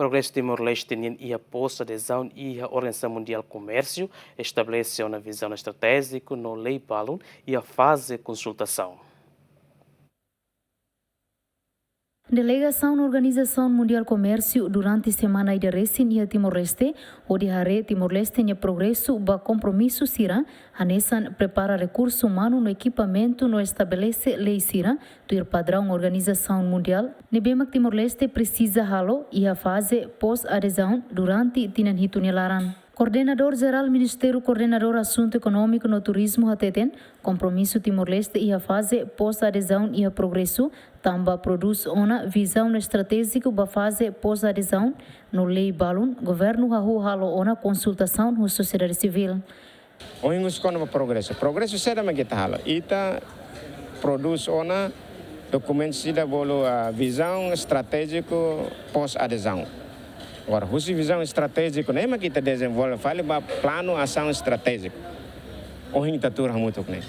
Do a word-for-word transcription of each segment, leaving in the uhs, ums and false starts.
Progresu Timor-Leste nian iha pós-adezaun iha Organizasaun Mundiál Komérsiu estabelese ona vizaun estratéjiku no lei balun iha faze konsultasaun. Delegasaun Organizasaun Mundiál Komérsiu durante semana ida resin iha Timor-Leste, hodi haree Timor-Leste nia progresu ba kompromisu sira, hanesan prepara rekursu umanu no ekipamentu no estabelese lei sira tuir padraun organizasaun mundiál ne'ebé mak Timor-Leste presiza halo iha faze pós-adezaun durante tinan hitu nia laran. Koordenadór Jerál Ministériu Koordenadór Asuntu Ekonómiku no Turizmu hateten, kompromisu Timor-Leste iha faze pós-adezaun iha progresu, tanba prodús ona vizaun estratéjiku ba faze pós-adezaun no lei balun, governu hahú halo ona konsultasaun ho sosiedade sivíl. Ohin husi kona-ba progresu. Progresu saida mak ita halo? Ita prodús ona dokumentu ida bolu, ah, vizaun estratéjiku pós-adezaun. Agora, husi vizaun estratéjiku ne'e mak ita dezenvolve fali ba planu asaun estratéjiku. Ohin ita tuur hamutuk ne'e.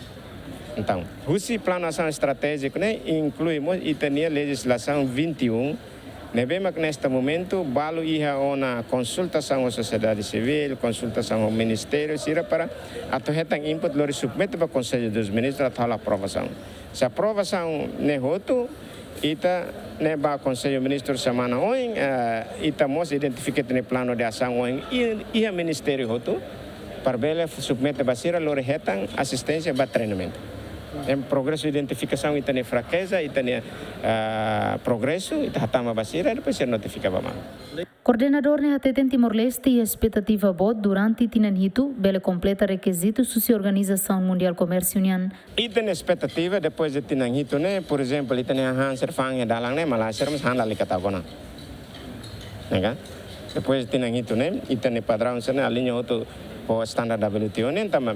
Entaun, husi planu asaun estratéjiku ne'e inklui mós ita-nia lejizlasaun vinte e um, ne'ebé mak neste momentu balu iha ona konsultasaun ho sosiedade sivíl, konsultasaun ho ministériu sira para atu hetan input, lori submete ba Konsellu dos Ministrus atu halo aprovasaun. Se aprovasaun ne'e hotu, ita ne'e ba Konsellu Ministru semana oin, eh, ita mós identifika ita-nia planu de asaun oin i-, iha ministériu hotu, para bele submete ba sira lori hetan asisténsia ba treinamentu. Em progresu, identifikasaun ita-nia frakeza, ita-nia, ah, progresu, ita hatama ba sira, depois sira notifika ba malu. Koordenadór ne'e hateten Timor-Leste iha espetativa boot durante tinan hitu bele kompleta rekizitu husi Organizasaun Mundiál Komérsiu nian. Ita-nia espetativa depois de tinan hitu ne'e, por ezemplu, ita-nia hahán sira fa'an iha dalan ne'e, malae sira mós han lalika tau kona. Ne'e ka? Depois de tinan hitu ne'e, ita-nia padraun sira ne'e aliña hotu ho standar W T O nian, tanba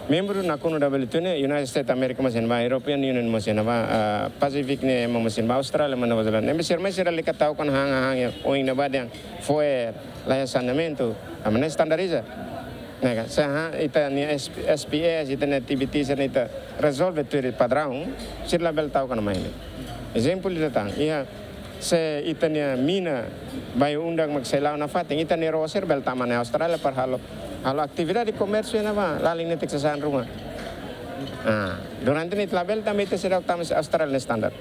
membru nakonu W T O ne'e, United States America mós iha ne'ebá, European Union mós iha ne'ebá, ah, Pacific ne'e ema mós iha ne'ebá, Austrália mós iha ne'ebá. Ne'ebé sira mai sira lalika tau kona hahán, hahán iha oin ne'ebá dehan fo'er, la iha saneamentu, ema ne'e standardiza. Ne'e ka, se hahán ita-nia S P, S P S, ita-nia T B T, se ita rezolve tuir padraun, sira labele tau kona mai ne'e. Ezemplu ida tan, iha se ita-nia mina bayu-undak mak sei la'o nafatin, ita-nia ró sira bele tama iha Austrália para halo, halo atividade komérsiu iha ne'ebá, lalin netik sasán ruma. Ah, durante ne'e labele tama, ita seidauk tama Austrália nia standar.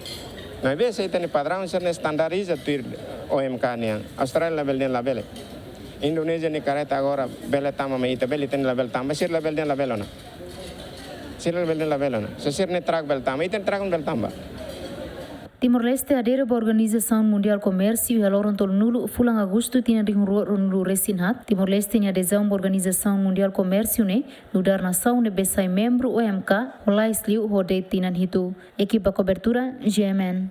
Maibé se ita-nia padraun sira ne'e standardiza tuir O M K nian, Austrália labele dehan labele. Indonézia nia karreta agora bele tama mai ita, maibé ita-nia labele tama, sira labele dehan labele ona. Sira labele dehan labele ona. Se sira-nia trak bele tama, ita-nia trak bele tama. Timor-Leste adere ba Organizasaun Mundiál Komérsiu iha loron tolunulu fulan Agostu tinan rihun rua ruanulu resin haat. Timor-Leste nia adezaun ba Organizasaun Mundiál Komérsiu ne'e nu'udar nasaun ne'ebé sai membru O M K, ho lais liu ho de'it tinan hitu. Ekipa kobertura, G M N.